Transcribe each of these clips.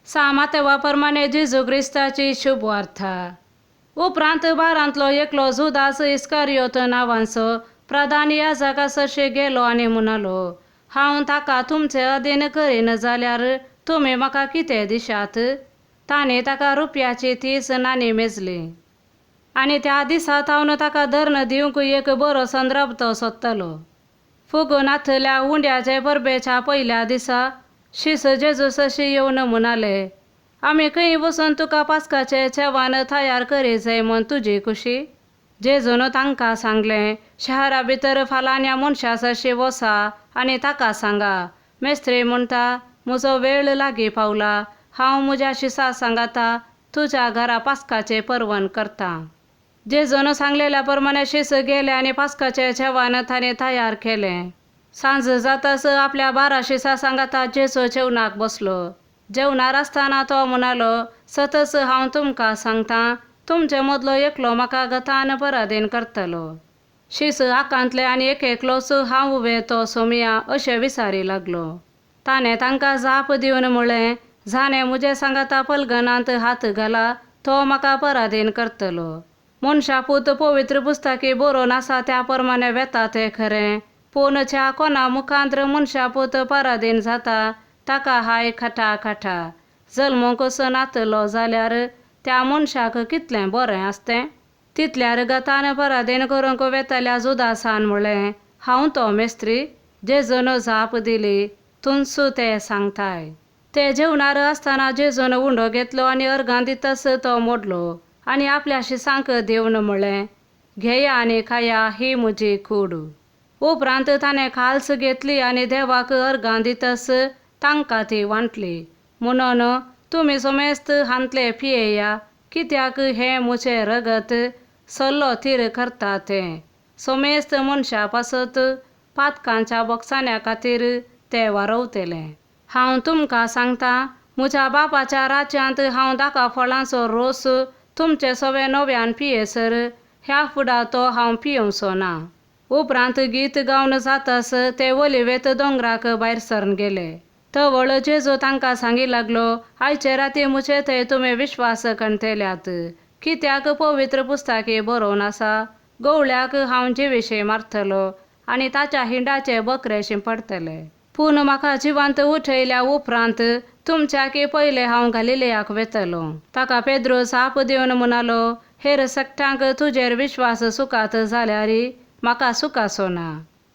सा मातेवा प्रमाणे जेजू क्रिस्ताची शुभवार्ता. उपरांत बारांतलो एकलो जुदास इस्कारियोत नांवांचो प्रधान याजका सरशी गेलो आनी म्हणालो, हांव ताका तुमचे अधीन करीन जाल्यार तुमी म्हाका कितें दिशात? तांणी ताका रुपयाची 30 नाणीं मेजलीं. आनी त्या दिसा थावन ताका धर्ण दिवंक एक बरो संदर्भ तो सोदतालो. फुगून नाथल्या उंड्याचे परबेच्या पयल्या दिसा शीस जेजू सरशी येवन म्हणाले, आमी खंय वचून तुका पास्काचें जेवण तयार करी जाय म्हूण तुजी खुशी? जेजून तांकां सांगलें, शहरा भितर फालान्या मनशा सरशी वसा आनी ताका सांगा, मेस्त्री म्हणटा, म्हजो वेळ लागीं पावला, हांव म्हज्या शिसा सांगाता तुज्या घरा पास्काचें परवण करतां. जेजून सांगलेल्या प्रमाणे शीस गेले आनी पास्काचें जेवण तांणी तयार केलें. सांज जाताच आपल्या 12 शिसा सांगाता जेजू जेवणाक बसलो. जेवणार आसतना तो म्हणालो, सतच हांव तुमकां सांगतां, तुमचे मदलो एकलो म्हाका गतान पराधीन करतलो. शीस आकांतले आनी एक एकलोच हांव वे तो सोमया अशें विचारी लागलो. ताणें तांकां जाप दिवन म्हळें, जाणें म्हजे सांगाता पलगणांत हात घाला तो म्हाका पराधीन करतलो. मनशा पूत पवित्र पुस्तकी बरोवन आसा त्या प्रमाणे वेता तें खरें, पूण ज्या कोणा मुखांत्र मनशा पूत पराधीन जाता ताका हाय खटा खटा. जल्मूंकच नातलो जाल्यार त्या मनशाक कितलें बरें आसतें. तितल्यार गतान पराधीन करूंक वेतल्या जुदासान म्हळें, हांव तो मेस्त्री? जेजून जाप दिली, तूंच तें सांगताय. ते जेवणार आसतना जेजून उंडो घेतलो आनी अर्गां दितच तो मोडलो आनी आपल्या शिसांक दिवन म्हळें, घेया आनी खाया, ही म्हजी कूड. उपरांत ताणें खाल्स घेतली आनी देवाक अर्गां दितच तांकां ती वांटली, म्हणून तुमी समेस्त हांतले पियेया, कित्याक हें म्हजें रगत सल्लो तीर करता तें समेस्त मनशा पासत पातकांच्या बोगसाण्या खातीर तें वारवतलें. हांव तुमकां सांगता, म्हज्या बापाच्या राज्यांत हांव दाका फळांचो रोस तुमचे सवे नव्यान पियेसर ह्या फुडा तो हांव पियेवचो ना. उपरांत गीत गावन जाताच ते ओलिवेत दोंगराक भायर सरन गेले. तवळ जेजू तांकां सांगी लागलो, आयचे राती म्हजे थंय तुमी विश्वास कणतेल्यात, कित्याक पवित्र पुस्तकी बरोवन आसा, गवळ्याक हांव जिविशी मारतलो आनी ताच्या हिंडाचे बकरे शिंपडटले. पूण म्हाका जिवंत उठयल्या उपरांत तुमच्याकी पयले हांव गालिलेयाक वेतलो. ताका पेद्रो जाप दिवन म्हणालो, हेर सगट्यांक तुजेर विश्वास सुखात जाल्यार म्हाका सुखाचो ना.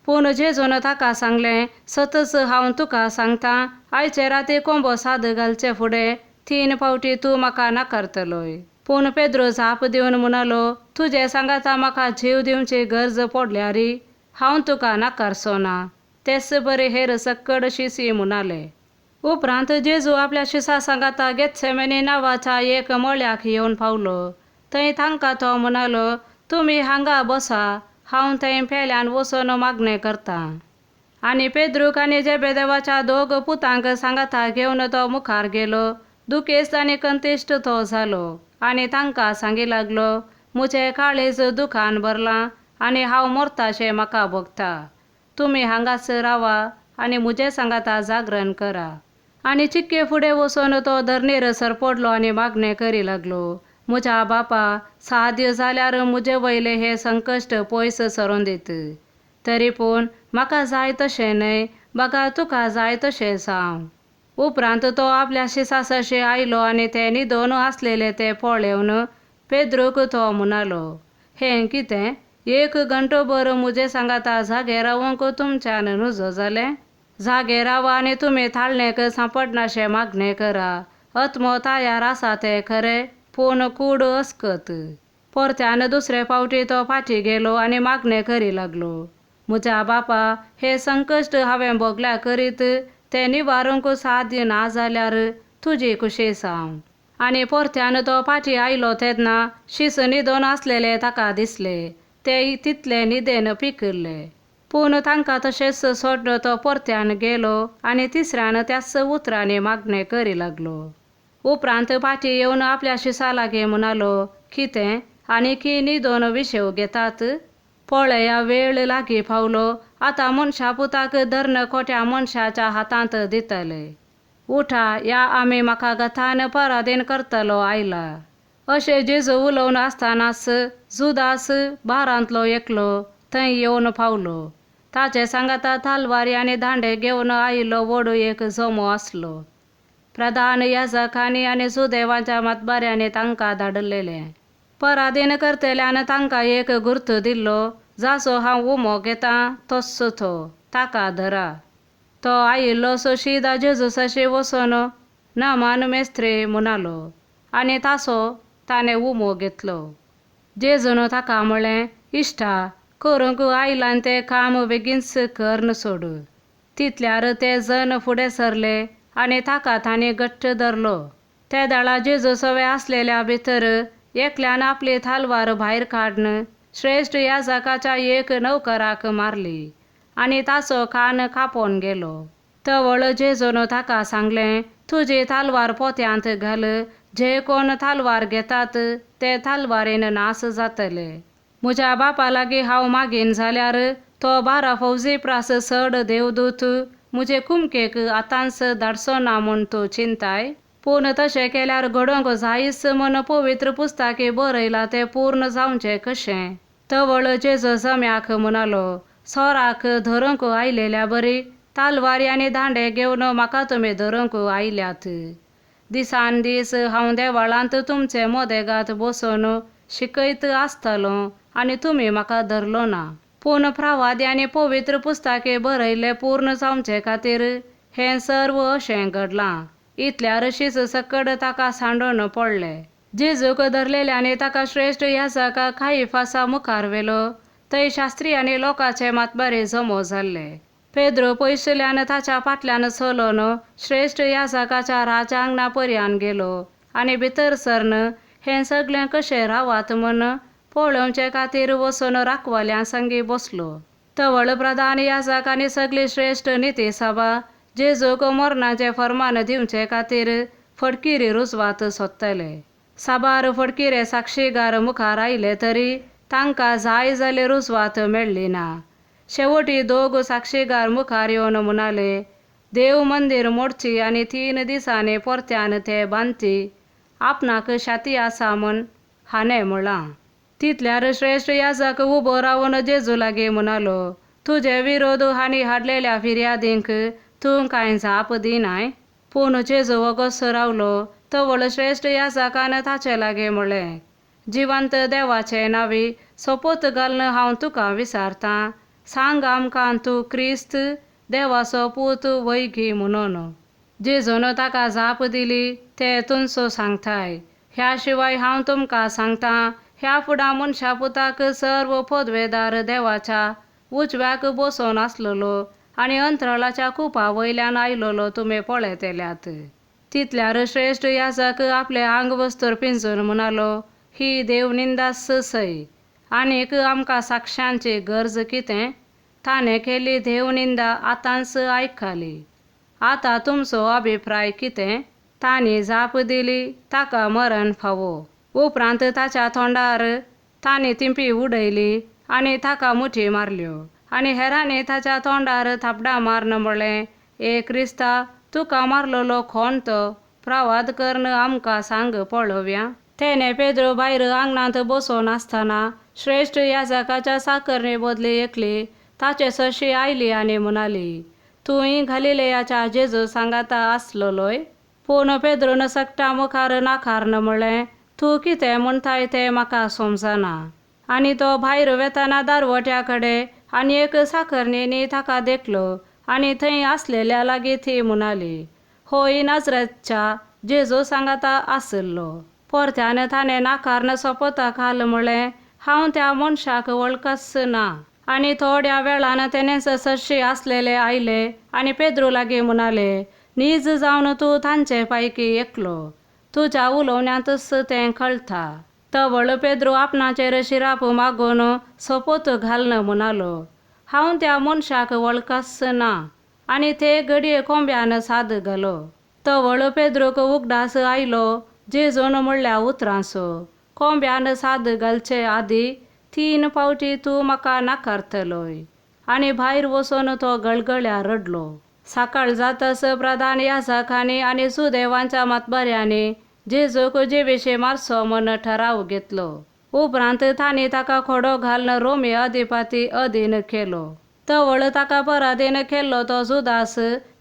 पूण जेजून ताका सांगलें, सतच हांव तुका सांगता, आयचे राती कोंबो साद घालचे फुडें 3 फावटी तूं म्हाका नाकारतलोय. पूण पेद्रो जाप दिवन म्हणालो, तुजे सांगाता म्हाका जीव दिवची गरज पडल्यार हांव तुका नाकारचो ना. तेच बरे हेर सक्कड शिसी म्हणाले. उपरांत जेजू आपल्या शिसा सांगाता गेत्सेमनी नांवाच्या एक मळ्याक येवन पावलो. थंय तांकां तो म्हणालो, तुमी हांगा बसा, हांव थंय पेल्यान वचून मागणें करतां. आनी पेद्रूक आनी जेबेदेवाच्या दोग पुतांक सांगाता घेवन तो मुखार गेलो. दुखेस्त आनी कंतिश्ट तो जालो आनी तांकां सांगी लागलो, म्हजें काळीज दुखान भरलां आनी हांव मरताशें म्हाका भोगता. तुमी हांगाच रावा आनी म्हजे सांगाता जागरण करा. आनी चिक्के फुडें वचून तो धरणीर सरपडलो आनी मागणें करी लागलो, म्हज्या बापा, साध्य जाल्यार म्हजे वयलें हें संकश्ट पयस सरून दीत, तरी पूण म्हाका जाय तशें न्हय, बगर तुका जाय तशें जावं. उपरांत तो आपल्या शिसा सरशी आयलो आनी ते न्हिदोन आसलेले ते पळेवन पेद्रूक तो म्हणालो, हें कितें, एक घंटोभर म्हजे सांगाता जागे रावंक तुमच्यान नुजो जालें? जागे रावा आनी तुमी ताळणेक सांपडनाशें मागणें करा. आत्मो तयार आसा तें खरें, पूण कूड अस्कत. परत्यान दुसरे फावटी तो फाटीं गेलो आनी मागणें करी लागलो, म्हज्या बापा, हें संकश्ट हांवें भोगल्या करीत तें निवारूंक साध्य ना जाल्यार तुजी खुशी जावं. आनी परत्यान तो फाटीं आयलो तेन्ना शीस न्हिदोन आसलेले ताका दिसले, ते तितले न्हिदेन पिकिल्ले. पूण तांकां तशेंच सोडून तो परत्यान गेलो आनी तिसऱ्यान त्याच उतरांनी मागणें करी लागलो. उपरांत फाटीं येवन आपल्या शिसा लागीं म्हणालो, कितें आनीकी न्हिदोन विशेव घेतात? पळया, वेळ लागीं पावलो, आतां मनशा पुताक धर्ण खोट्या मनशाच्या हातांत दितले. उठा या आमी म्हाका गथान पराधीन करतलो आयला. अशें जेजू उलोवन आसतनाच जुदास बारांतलो एकलो थंय येवन पावलो. ताचे सांगाता तलवारी आनी दांडे घेवन आयिल्लो व्हड एक जमो आसलो. प्रधान याजकांनी आनी सुदेवाच्या मतबाऱ्यांनी तांकां धाडिल्लेले. पराधीन करतल्यान तांकां एक गुर्त दिल्लो, जाचो हांव उमो घेतां तोच तो, ताका धरा. तो आयिल्लो सो शीदा जेजूसाशी वचून नमान मेस्त्री म्हणालो आनी ताचो ताणें उमो घेतलो. जेजून ताका म्हळें, इश्टा, करूंक आयलां तें काम बेगीनच करून सोड. तितल्यार ते जण फुडें सरले आनी ताका तांणी घट्ट धरलो. ते दळा जेजू सवे आसलेल्या भितर एकल्यान आपली तलवार भायर काडून श्रेश्ठ याजकाच्या एक नौकराक मारली आनी ताचो कान कापोवन गेलो. तवळ जेजून ताका सांगलें, तुजी तलवार पोत्यांत घाल. जे कोण तलवार घेतात ते तलवारीन नाश जातले. म्हज्या बापा लागीं हांव मागीन जाल्यार तो 12 फौजी प्रास चड देवदूत म्हजे कुमकेक आतांच धाडचो ना म्हूण तूं चिंताय? पूण तशें केल्यार घडोवंक जायच म्हूण पवित्र पुस्तकी बरयलां तें पूर्ण जावचें कशें? तवळ जेजू जम्याक म्हणालो, चोराक धरूंक आयलेल्या बरी तलवारी आनी दांडे घेवन म्हाका तुमी धरूंक आयल्यात. दिसान दीस हांव देवळांत तुमचे मदेगात बसून शिकयत आसतालो आनी तुमी म्हाका धरलो ना. पूण प्रवादी आनी पवित्र पुस्तके बरयल्लें पूर्ण जावचे खातीर हें सर्व अशें घडलां. इतल्यार शीस सकड ताका सांडून पडले. जेजूक धरलेल्यांनी ताका श्रेश्ठ याजका काईफासा मुखार व्हेलो. थंय शास्त्री आनी लोकांचे मातबारे जमो जाल्ले. पेद्रो पयसुल्ल्यान ताच्या फाटल्यान चलोन श्रेश्ठ याजकाच्या राजांगणा पर्यान गेलो आनी भितर सरन हें सगळें कशें रावात म्हूण पळोवचे खातीर वचून राखवाल्यां संगी बसलो. तवळ प्रधान याजक आनी सगळी श्रेश्ठ निती सभा जेजूक मरणाचें फर्मान दिवचे खातीर फटकिरी रुजवात सोदतले. साबार फटकिरे साक्षीगार मुखार आयले तरी तांकां जाय जाल्ली रुजवात मेळ्ळी ना. शेवटी दोग साक्षीगार मुखार येवन म्हणाले, देव मंदीर मोडची आनी 3 दिसांनी परत्यान ते बांदची आपणाक शाती आसा म्हूण हाणें म्हळां. तितल्यार श्रेश्ठ याजक उबो रावन जेजू लागीं म्हणालो, तुजे विरोध हांणी हाडलेल्या फिर्यादींक तूं कांय जाप दिनाय? पूण जेजू वोगोच रावलो. तवळ श्रेश्ठ याजकान ताचे लागीं म्हळें, जिवंत देवाचे नांवी सोपोत घालून हांव तुका विचारतां, सांग आमकां तूं क्रिस्त देवाचो पूत व्हय गी म्हणून. जेजून ताका जाप दिली, ते तुमचो सांगताय. ह्या शिवाय हांव तुमकां सांगतां, ह्या फुडां मनशा पुताक सर्व पदवेदार देवाच्या उजव्याक बसोवन आसलेलो आनी अंतराळाच्या कुपा वयल्यान आयलेलो तुमी पळयतल्यात. तितल्यार श्रेश्ठ याजक आपलें आंगवस्त्र पिंजून म्हणालो, ही देवनिंदास सय. आनीक आमकां साक्षांची गरज कितें? ताणें केल्ली देवनिंदा आतांच आयकली. आतां तुमचो अभिप्राय कितें? तांणी जाप दिली, ताका मरण फावो. उपरांत ताच्या तोंडार तांणी तिंपी उडयली आनी ताका मुठी मारल्यो आनी हेरांनी ताच्या तोंडार थापडां मारून म्हळें, ए क्रिस्ता, तुका मारलेलो कोण तो? प्रवाद करून आमकां सांग पळोवया. तेणे पेद्रो भायर आंगणांत बसोवन आसतना श्रेश्ठ याजकाच्या साकरणी बदली एकली ताचे सरशी आयली आनी म्हणाली, तूंय गालिलेयाच्या जेजू सांगाता आसलेलोय. पूण पेद्रोन सगटां मुखार नाकारून म्हळें, तूं कितें म्हणटाय तें म्हाका समजना. आनी तो भायर वेतना दारवट्या कडेन आनी एक साकरणींनी ताका देखलो आनी थंय आसलेल्या लागीं ती म्हणाली, होय नाजरेतच्या जेजू सांगाता आशिल्लो. परत्यान ताणें नाकारून सोपोता घाल म्हळें, हांव त्या मनशाक वळखच ना. आनी थोड्या वेळान तेणेच सरशी आसलेले आयले आनी पेद्रू लागीं म्हणाले, नीज जावन तूं तांचे पैकी एकलो, तुज्या उलोवण्यांतच तें कळटा. तवळ पेद्रू आपणाचेर शिराप मागून सोपोत घालून म्हणालो, हांव त्या मनशाक वळखच ना. आनी ते घडये कोंब्यान साद घालो. तवळ पेद्रूक उगडास आयलो जेजून म्हणल्या उतरांचो, कोंब्यान साद घालचे आदी 3 फावटी तूं म्हाका नाकारतलोय. आनी भायर वचून तो गळगळ्या रडलो. सकाळ जातस प्रधान याजकांनी आनी सुदेवांच्या मातबऱ्यांनी जेजूक जिविशी मारचो म्हण ठराव घेतलो. उपरांत तांणी ताका खोडो घालून रोमी अधिपती अधीन केलो. तवळ ताका पराधीन केल्लो तो जुदास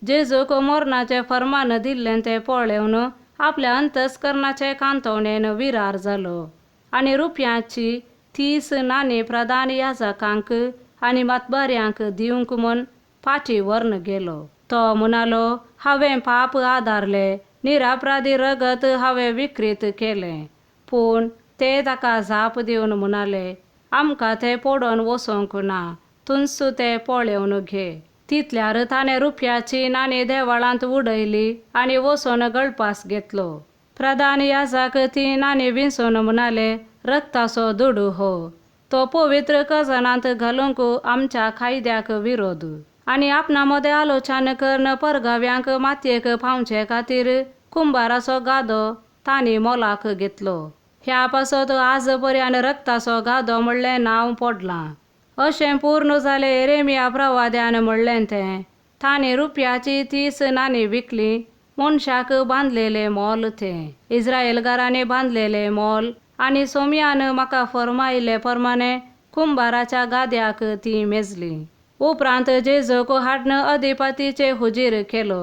जेजूक मरणाचें फर्मान दिल्लें तें पळेवन आपल्या अंतस्करणाचे कांतवणेन विरार जालो आनी रुपयाची 30 नाणी प्रधान याजकांक आनी मातबाऱ्यांक दिवंक म्हूण फाटी व्हरून गेलो. तो म्हणालो, हांवें पाप आदारलें, निरापराधी रगत हांवें विकृत केलें. पूण ते ताका जाप दिवन म्हणाले, आमकां तें पडोवन वचोंक ना, तूंच तें पळोवन घे. तितल्यार ताणें रुपयाची नाणी देवळांत उडयली आनी वचून गळपास घेतलो. प्रधान याजक ती नाणी विंचून म्हणाले, रक्ताचो दुडू हो, तो पवित्र खजनांत घालूंक आमच्या कायद्याक विरोध. आनी आपणा मदें आलोचन करून परगाव्यांक मातयेक पावचे खातीर कुंबाराचो गादो तांणी मोलाक घेतलो. ह्या पासत आज पर्यान रक्ताचो गादो म्हणलें नांव पडलां. अशें पूर्ण जालें एरेमिया प्रवाद्यान म्हणलें तें, तांणी रुपयाची 30 नाणी विकली, मनशाक बांदलेलें मोल तें, इस्रायलकारांनी बांदलेलें मोल, आनी सोमयान म्हाका फर्मायले प्रमाणे कुंबाराच्या गाद्याक ती मेजली. उपरांत जेजूक हाडून अधिपतीचे हुजीर केलो.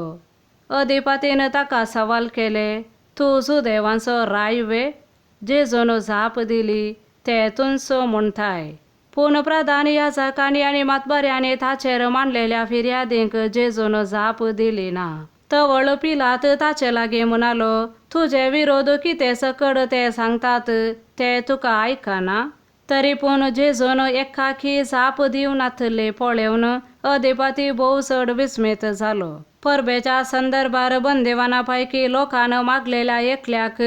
अधिपतीन ताका सवाल केले, तूं सुदेवांचो राय वे? जेजून जाप दिली, ते तूंच म्हणटाय. पूण प्रधान याजकांनी आनी मातबऱ्यांनी ताचेर मांडलेल्या फिर्यादींक जेजून जाप दिली ना. तवळ पिलात ताचे लागीं म्हणालो, तुजे विरोध कितें सकड ते सांगतात ते तुका आयकना? तरी पूण जेजून एकाकी जाप दिवनातली पळोवन अधिपती भोव चड विस्मीत जालो. परबेच्या संदर्भार बंदिवाना पैकी लोकान मागलेल्या एकल्याक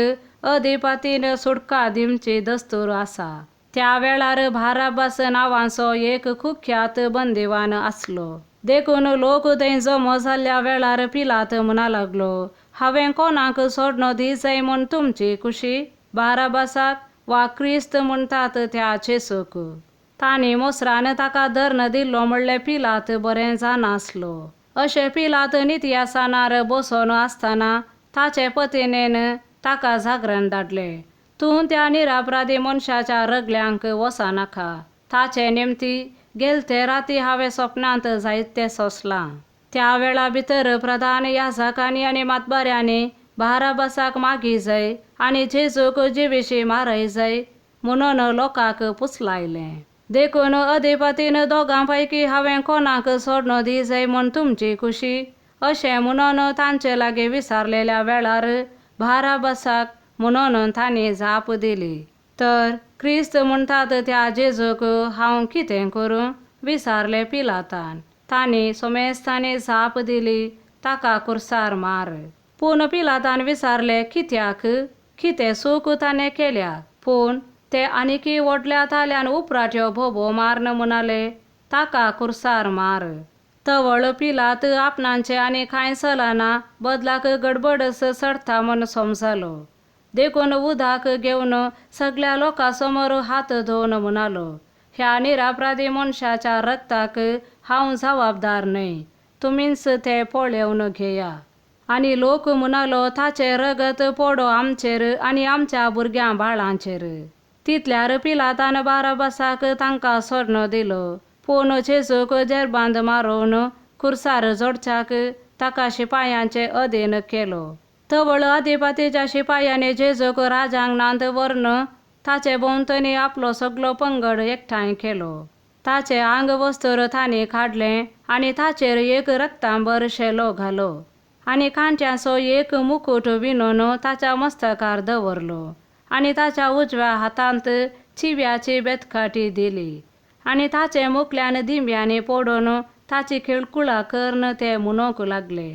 अधिपतीन सुटका दिवची दस्तूर आसा. त्या वेळार बाराबास नांवाचो एक कुख्यात बंदिवान आसलो. देखून लोक थंय जमो जाल्ल्या वेळार पिलात म्हणा लागलो, हांवें कोणाक सोडणो दी जाय म्हूण तुमची खुशी, बाराबासाक वा क्रिस्त म्हणटात त्या जेजूक? तांणी मोसरान ताका धरून दिल्लो म्हणलें पिलात बरें जाणासलो. अशें पिलात नित्यासनार बसून आसतना ताचे पतिणेन ताका जागरण धाडलें, तूं त्या निरापराधी मनशाच्या रगल्यांक वचनाका, ताचे निमती गेलते राती हांवें सपनांत जायतें सोंसलां. त्या वेळा भितर प्रधान याजकांनी आनी मातबाऱ्यांनी बाराबासाक मागी जाय आनी जेजूक जिविशी मारय जाय म्हणून लोकांक पुसलायलें. देखून अधिपतीन दोगां पैकी हांवें कोणाक सोडणो दी जाय म्हूण तुमची खुशी अशें म्हणून तांचे लागीं विचारलेल्या वेळार बाराबासाक म्हणून तांणी जाप दिली. तर क्रिस्त म्हणटात त्या जेजूक हांव कितें करूं? विचारलें पिलातान. तांणी सोमेस्तांनी जाप दिली, ताका कुर्सार मार. पूण पिलातान विचारलें, कित्याक? कितें चूक ताणें केल्या? पूण ते आनीकय व्हडल्या ताल्यान उपराट्यो बोबो मारून म्हणाले, ताका कुर्सार मार. तवळ पिलात आपणाचें आनी कांय चलना बदलाक गडबडच चडटा म्हूण समजलो. देखून उदक घेवन सगळ्या लोकां समोर हात धुवन म्हणालो, ह्या निरापराधी मनशाच्या रक्ताक हांव जबाबदार न्हय, तुमीच तें पळोवन घेया. आनी लोक म्हणालो, ताचें रगत पडो आमचेर आनी आमच्या भुरग्यां बाळांचेर. तितल्यार पिलातान बाराबासाक तांकां सोडणो दिलो, पूण जेजूक जेरबांद मारोवन कुर्सार जोडच्याक ताका शिपायांचे अधीन केलो. तवळ अधिपतीच्या शिपायांनी जेजूक राजांगणांत व्हरून ताचे भोंवतणी आपलो सगलो पंगड एकठांय केलो. ताचें आंग वस्त्र तांणी काडलें आनी ताचेर एक रक्तांबर शेलो घालो आनी कांट्याचो एक मुकूट विणून ताच्या मस्तकार दवरलो आनी ताच्या उजव्या हातांत चिव्याची बेतकाठी दिली आनी ताचे मुखल्यान दिंब्यांनी पडून ताची खिळकुळा करून ते म्हणूंक लागले,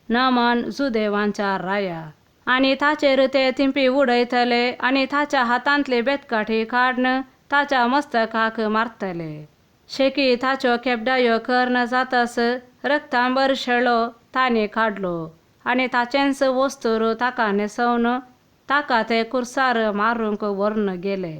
नमन जुदेवांच्या राया. आनी ताचेर ते थिंपी उडयतले आनी ताच्या हातांतली बेतकाठी काडून ताच्या मस्तकाक मारतले. शेकी ताच्यो केपडायो करून जातस रक्तांबर शेळो तांणी काडलो आनी ताचेंच वस्तूर ताका न्हेसोवन ताका ते कुर्सार मारूंक व्हरून गेले.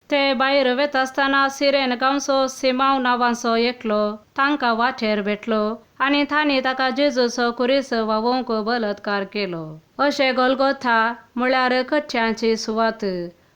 ते भायर वेता आसतना सिरेन गांवचो सिमांव नांवांचो एकलो तांकां वाटेर भेटलो आनी तांणी ताका जेजूचो खुरीस व्हांवोवंक बलात्कार केलो. अशें गोलगोथा म्हळ्यार कट्ट्यांची सुवात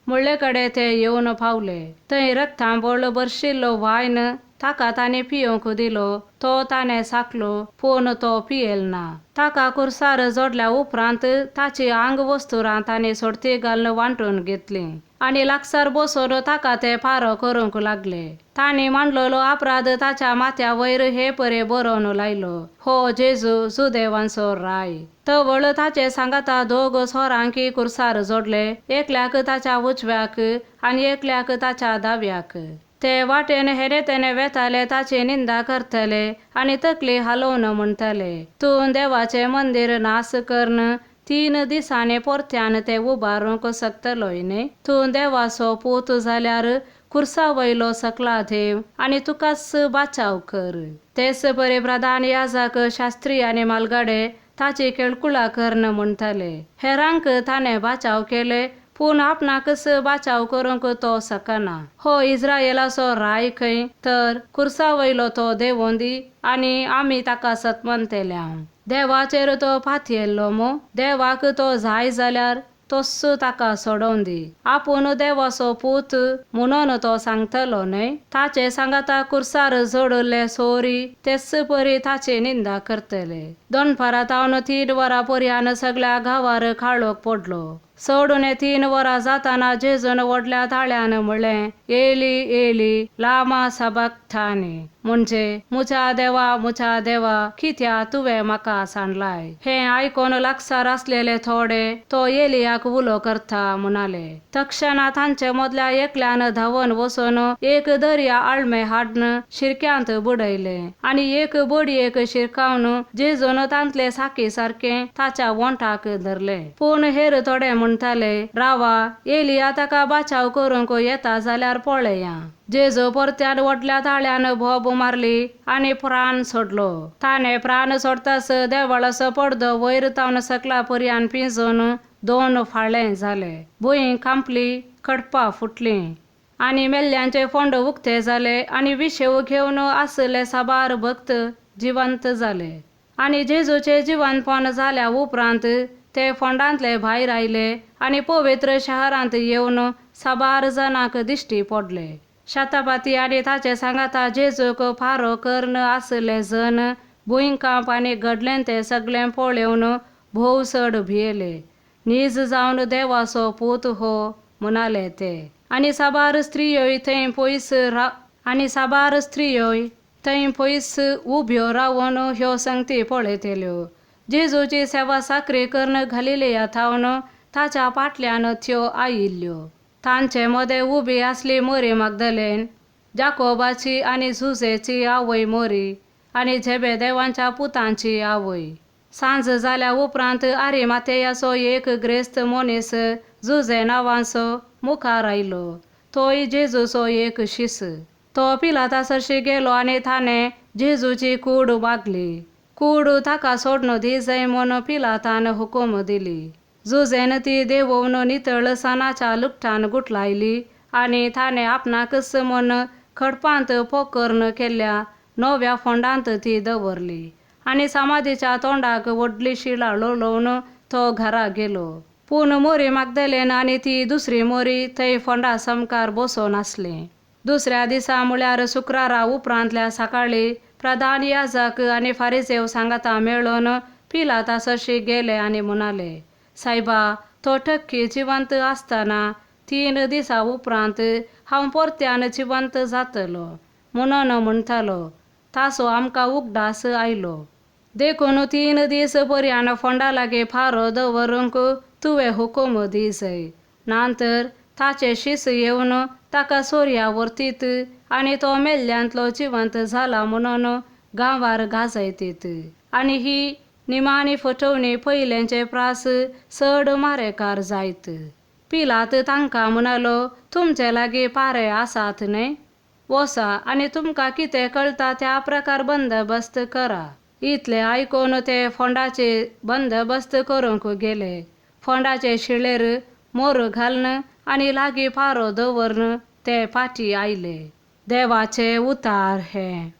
म्हळ्ळे कडेन ते येवन पावले. थंय रक्तांबळ भरशिल्लो वायन ताका तांणी पियोवंक दिलो. तो ताणें चाखलो, पूण तो पियेल ना. ताका खुर्सार जोडल्या उपरांत ताची आंग वस्तुरां तांणी सोडती घालून वांटून घेतलीं आनी लागसार बसून ताका ते पारो करूंक लागले. तांणी मांडलेलो अपराध ताच्या माथ्या वयर हे परे बरोवन लायलो, हो जेजू जुदेवांचो राय. तवळ ताचे सांगाता दोग सोरांकी खुर्सार जोडले, एकल्याक ताच्या उजव्याक आनी एकल्याक ताच्या दाव्याक. ते वाटेन हेने तेने वेताले, ताची निंदा करतले आनी तकली हालोवन म्हणटले, तूं देवाचें मंदीर नाश करून 3 दिसांनी परत्यान तें उबारूंक शकतलोय न्ही? तूं देवाचो पूत जाल्यार खुर्सा वयलो सकला देव आनी तुकाच बाचाव कर. तेच परी प्रधान याजक, शास्त्री आनी म्हालगडे ताची केळकुळा करून म्हणटले, हेरांक ताणें बाचाव केले, पूण आपणाकच बाचाव करूंक तो शकना. हो इस्रायलाचो राय खंय, तर खुर्सा वयलो तो देवों दी आनी आमी ताका सत म्हणटले. देवाचेर तो पातयेल्लो मू? देवाक तो जाय जाल्यार तोच ताका सोडोवन दी. आपूण देवाचो पूत म्हणून तो सांगतलो न्हय? ताचे सांगाता खुर्सार जोडिल्ले सोरी तेच परी ताची निंदा करतले. दनपारां तावन 3 वरां पर्यान सगळ्या गांवार काळोख पडलो. चड 3 वरां जाताना जेजून व्हडल्या ताळ्यान म्हणलें, एली एली लामा सबक्तानी, म्हणजे मुच्या देवा मुच्या देवा कित्या तुवें म्हाका सांडलाय. हें आयकून लागसार आसलेले थोडे तो एलियाक उलो करता म्हणाले. तक्षणा तांचे मदल्या एकल्यान धांवन वचून एक दर्या आळमे हाडून शिरक्यांत बुडयलें आनी एक बडयेक शिरकावन जेजून तांतले साकी सारकें ताच्या वोंठाक धरलें. पूण हेर थोडे म्हणटाले, रावा, एलिया ताका बाचाव करूंक येता जाल्यार पळया. जेजू परत्यान व्हडल्या ताळ्यान बोब मारली आनी प्राण सोडलो. ताणें प्राण सोडताच देवळाचो पडदो वयर तावन सकला पर्यान पिंजून 2 फाळे जाले. भूंय कांपली, खडपां फुटलीं आनी मेल्ल्यांचे फोंड उक्ते जाले आनी विशेव घेवन आशिल्ले साबार भक्त जिवंत जाले. आनी जेजूचें जिवंतपण जाल्या उपरांत ते फोंडांतले भायर आयले आनी पवित्र शहरांत येवन साबार जाणांक दिश्टी पडले. शतापाती आनी ताचे सांगाता जेजूक पारो करून आशिल्ले जण भुंयकांप आनी घडलें तें सगळें पळोवन भोव चड भियेले. नीज जावन देवाचो पूत हो म्हणाले ते. आनी साबार स्त्रियोय थंय पयस आनी साबार स्त्रियोय थंय पयस उब्यो रावन ह्यो संगती पळयतल्यो. जेजूची सेवा साकरी करून घालिलेया थावन ताच्या फाटल्यान त्यो आयिल्ल्यो. तांचे मदें उबी आसली मोरी मागदलेन, जाकोबाची आनी जुजेची आवय मोरी आनी झेबेदेवांच्या पुतांची आवय. सांज जाल्या उपरांत आरिमातेयाचो एक ग्रेस्त मनीस जुजे नांवाचो मुखार आयलो. तोय जेजूचो एक शीस. तो पिलाता सरशी गेलो आनी ताणें जेजूची कूड मागली. कूड ताका सोडून दी जाय म्हूण पिलातान हुकूम दिली. जुजेन ती देंवोवन नितळ सणाच्या लुगटान गुठलायली आनी ताणें आपणाकच म्हूण खडपांत पोखरून केल्ल्या नव्या फोंडांत ती दवरली आनी समाधीच्या तोंडाक व्हडली शिळा लोळोवन तो घरा गेलो. पूण मोरी मागदलेन आनी ती दुसरी मोरी थंय फोंडा सामकार बसून आसली. दुसऱ्या दिसा म्हळ्यार शुक्रारा उपरांतल्या सकाळीं प्रधान याजक आनी फारिजेव सांगाता मेळून पिलाता सरशी गेले आनी म्हणाले, सायबा, तो टक्की जिवंत आसतना 3 दिसां उपरांत हांव परत्यान जिवंत जातलो म्हणून म्हणटालो. ताचो आमकां उगडास आयलो. देखून 3 दीस पर्यान फोंडा लागीं पारो दवरूंक तुवें हुकूम दी जाय. ना तर ताचे शीस येवन ताका सोर्या व्हरतीत आनी तो मेल्ल्यांतलो जिवंत जाला म्हणून गांवार गाजयतीत आनी ही निमाणी फटोवणी पयलेंचे प्रास चड मारेकार जायत. पिलात तांकां म्हणालो, तुमचे लागीं पारे आसात न्हय? वसा आनी तुमकां कितें कळटा त्या प्रकार बंदोबस्त करा. इतलें आयकून ते फोंडाचे बंदोबस्त करूंक गेले. फोंडाचे शिळेर मोर घालून आनी लागीं पारो दवरून ते फाटीं आयले. देवाचें उतार हें.